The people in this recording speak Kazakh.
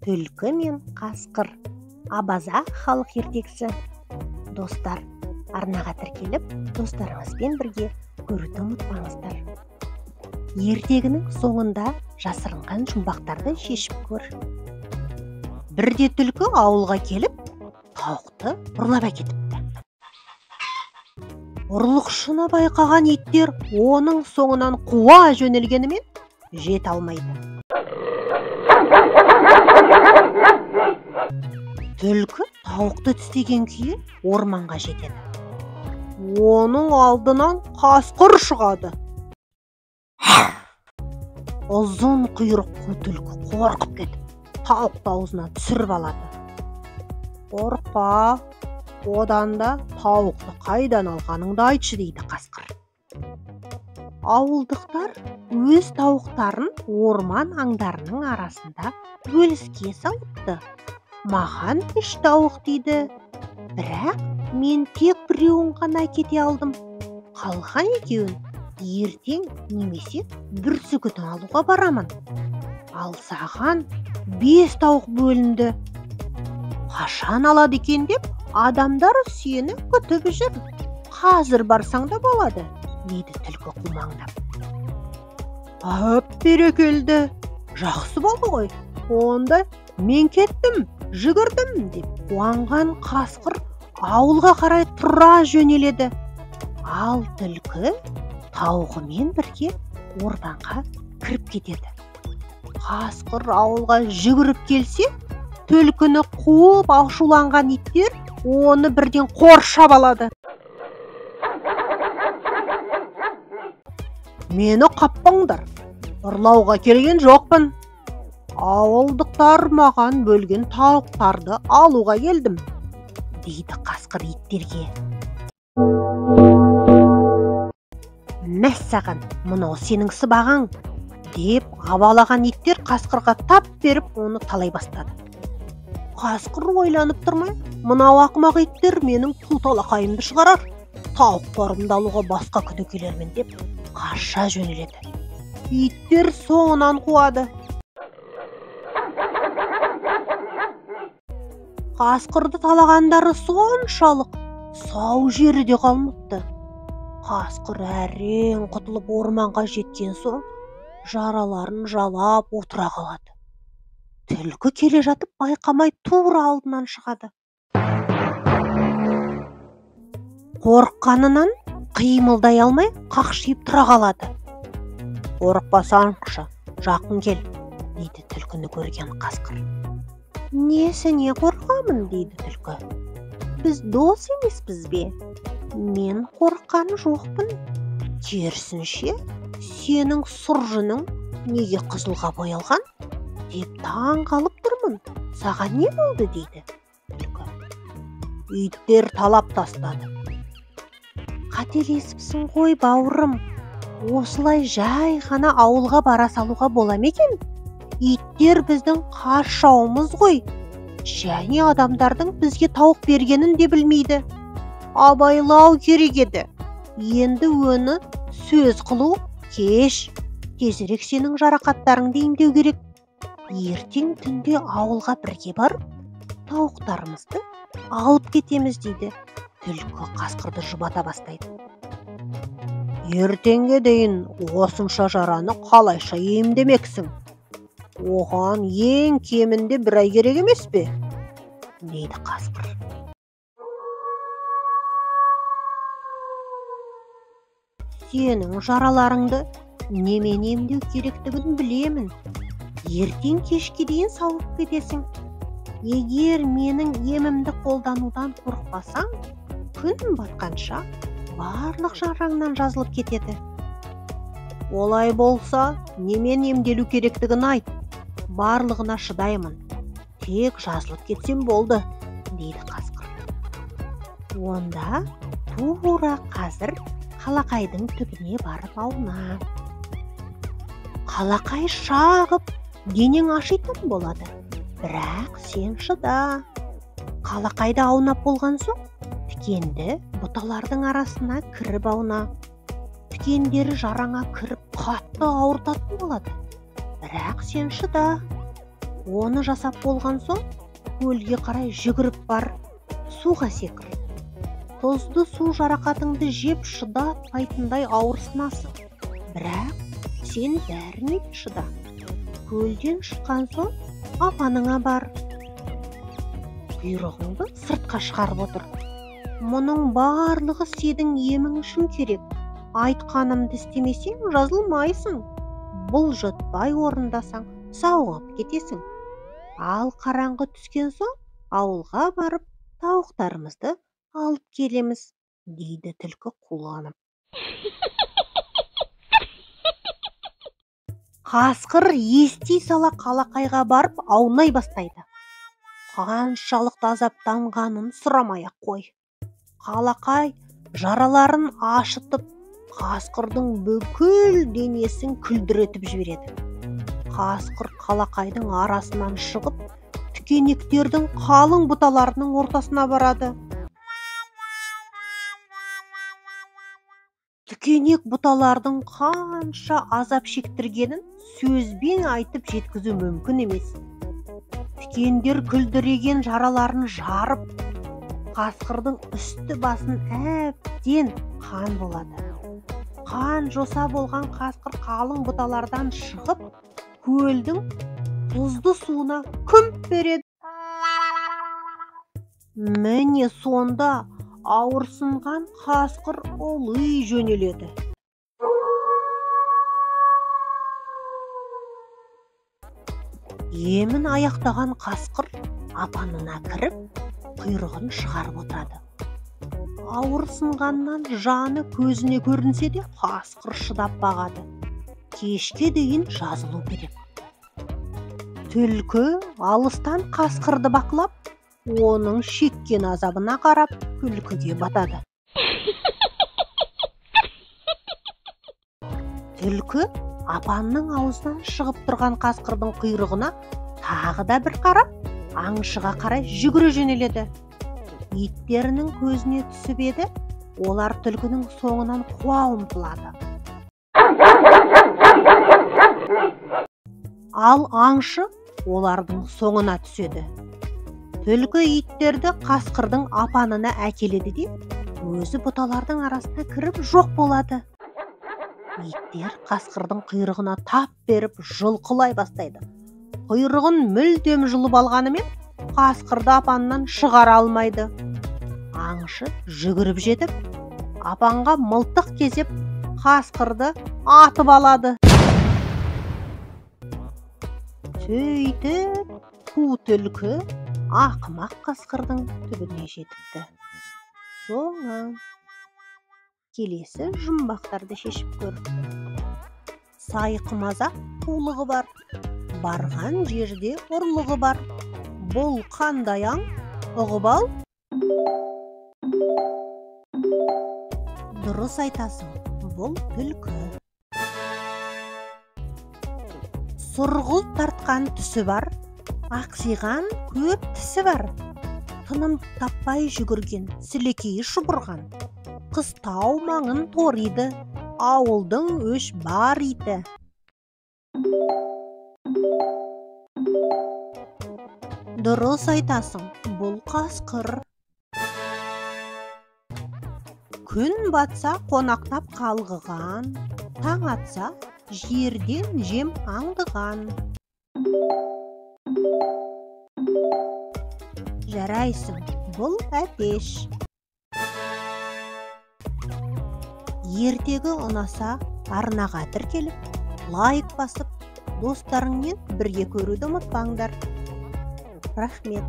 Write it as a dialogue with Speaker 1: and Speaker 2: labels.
Speaker 1: Түлкі мен қасқыр. Абаза халық ертегісі. Достар, арнаға тіркеліп, достарыңызбен бірге көруді ұмытпаңыздар. Ертегінің соңында жасырынған жұмбақтарды шешіп көр. Бірде түлкі ауылға келіп, тауықты ұрлап әкетіпті. Ұрлықшыны байқаған иттер оның соңынан қуа жөнелгенімен жете алмайды. Түлкі тауықты тістеген күйі орманға жетеді. Оның алдынан қасқыр шығады. Ұзын құйрық қу түлкі қорқып кетіп, тауықты аузына түсіріп алады. Қорықпа, одан да тауықты қайдан алғаныңды айтшы, дейді қасқыр. Ауылдықтар өз тауықтарын орман аңдарының арасында бөліске салыпты. Маған 3 тауық дейді. Бірақ мен тек біреуін ғана әкете алдым. Қалған екеуін ертең немесе бүрсігүні алуға барамын. Ал саған 5 тауық бөлінді. Қашан алады екен деп адамдар сені күтіп жүр. Қазір барсаң да болады, дейді түлкі қумаңдап. Әп, берекелді, жақсы болды ғой. Онда мен кеттім, жүгірдім, деп қуанған қасқыр ауылға қарай тұра жөнеледі. Ал түлкі тауығымен бірге орманға кіріп кетеді. Қасқыр ауылға жүгіріп келсе, түлкіні қуып ашуланған иттер оны бірден қоршап алады. Мені қаппаңдар, ұрлауға келген жоқпын. Ауылдықтар маған бөлген тауықтарды алуға келдім, дейді қасқыр иттерге. Мәссаған, мынау сенің сыбағаң, деп абалаған иттер қасқырға тап беріп оны талай бастады. Қасқыр ойланып тұрмай, мынау ақымақ иттер менің қу талақайымды шығарар, тауықтарымды алуға басқа күні келермін деп қаша жөнеледі. Иттер соңынан қуады. Қасқырды талағандары соншалық, сау жері де қалмапты. Қасқыр әрең құтылып орманға жеткен соң, жараларын жалап отыра қалады. Түлкі келе жатып байқамай тура алдынан шығады. Қорыққанынан қимылдай алмай қақшиып тұра қалады. Қорықпасаңшы, жақын кел, дейді түлкіні көрген қасқыр. Несіне қорқамын, дейді түлкі. Біз дос емеспіз бе? Мен қорыққан жоқпын. Керісінше, сенің сұр жүнің неге қызылға боялған деп таң қалып тұрмын. Саған не болды, дейді түлкі. Иттер талап тастады. Қателесіпсің ғой, бауырым. Осылай жай ғана ауылға бара салуға бола ма екен? Иттер біздің қас жауымыз ғой. Және адамдардың бізге тауық бергенін де білмейді. Абайлау керек еді. Енді оны сөз қылу кеш. Тезірек сенің жарақаттарыңды емдеу керек. Ертең түнде ауылға бірге барып, тауықтарымызды алып кетеміз, дейді. Түлкі қасқырды жұбата бастайды. Ертеңге дейін осынша жараны қалайша емдемексің? Оған ең кемінде бір ай керек емес пе? Дейді қасқыр. Сенің жараларыңды немен емдеу керектігін білемін. Ертең кешке дейін сауығып кетесің. Егер менің емімді қолданудан қорықпасаң, күн батқанша барлық жараңнан жазылып кетеді. Олай болса, немен емделу керектігін айт. Барлығына шыдаймын. Тек жазылып кетсем болды, дейді қасқыр. Онда тура қазір қалақайдың түбіне барып ауна. Қалақай шағып, денең ашитын болады. Бірақ сен шыда. Қалақайды аунап болған соң, тікенді бұталардың арасына кіріп ауна. Тікендері жараңа кіріп қатты ауыртатын болады. Бірақ сен шыда. Оны жасап болған соң көлге қарай жүгіріп бар, суға секір. Тұзды су жарақатыңды жеп шыдатпайтындай ауырсынасың. Бірақ сен бәріне де шыда. Көлден шыққан соң апаныңа бар. Құйрығыңды сыртқа шығарып отыр. Мұның барлығы сенің емің үшін керек. Айтқанымды істемесең жазылмайсың. Бұлжытпай орындасаң сауығып кетесің. Ал қараңғы түскен соң ауылға барып тауықтарымызды алып келеміз, дейді түлкі қуланып. Қасқыр ести сала қалақайға барып аунай бастайды. Қаншалықты азаптанғанын сұрамай-ақ қой. Қалақай жараларын ашытып, қасқырдың бүкіл денесін күлдіретіп жібереді. Қасқыр қалақайдың арасынан шығып, тікенектердің қалың бұталарының ортасына барады. Тікенек бұталардың қанша азап шектіргенін сөзбен айтып жеткізу мүмкін емес. Тікендер күлдіреген жараларын жарып, қасқырдың үсті басын әбден қан болады. Қан жоса болған қасқыр қалың бұталардан шығып, көлдің тұзды суына күмп береді. Міне сонда ауырсынған қасқыр ұли жөнеледі. Емін аяқтаған қасқыр апанына кіріп, құйрығын шығарып отырады. Ауырсынғаннан жаны көзіне көрінсе де қасқыр шыдап бағады. Кешке дейін жазылу керек. Түлкі алыстан қасқырды бақылап, оның шеккен азабына қарап күлкіге батады. Түлкі апанның аузынан шығып тұрған қасқырдың құйрығына тағы да бір қарап, аңшыға қарай жүгіре жөнеледі. Иттерінің көзіне түсіп еді, олар түлкінің соңынан қуа ұмтылады. Ал аңшы олардың соңына түседі. Түлкі иттерді қасқырдың апанына әкеледі де, өзі бұталардың арасына кіріп жоқ болады. Иттер қасқырдың құйрығына тап беріп жұлқылай бастайды. Құйрығын мүлдем жұлып алғанымен қасқырды апаннан шығара алмайды. Аңшы жүгіріп жетіп, апанға мылтық кезеп, қасқырды атып алады. Сөйтіп, қу түлкі ақымақ қасқырдың түбіне жетіпті. Соңы. Келесі жұмбақтарды шешіп көр. Сайқымазақ қулығы бар, барған жерде ұрлығы бар. Бұл қандай аң? Ұғып ал. Дұрыс айтасың, бұл түлкі. Сұрғылт тартқан түсі бар, ақсиған көп тісі бар. Тыным таппай жүгірген, сілекейі шұбырған. Қыстау маңын ториды, ауылдың өш бар иті. Дұрыс айтасың, бұл қасқыр. Күн батса қонақтап қалғыған, таң атса жерден жем аңдыған. Жарайсың, бұл әтеш. Ертегі ұнаса, арнаға тіркеліп, лайк басып, достарыңмен бірге көруді ұмытпаңдар. Рахмет.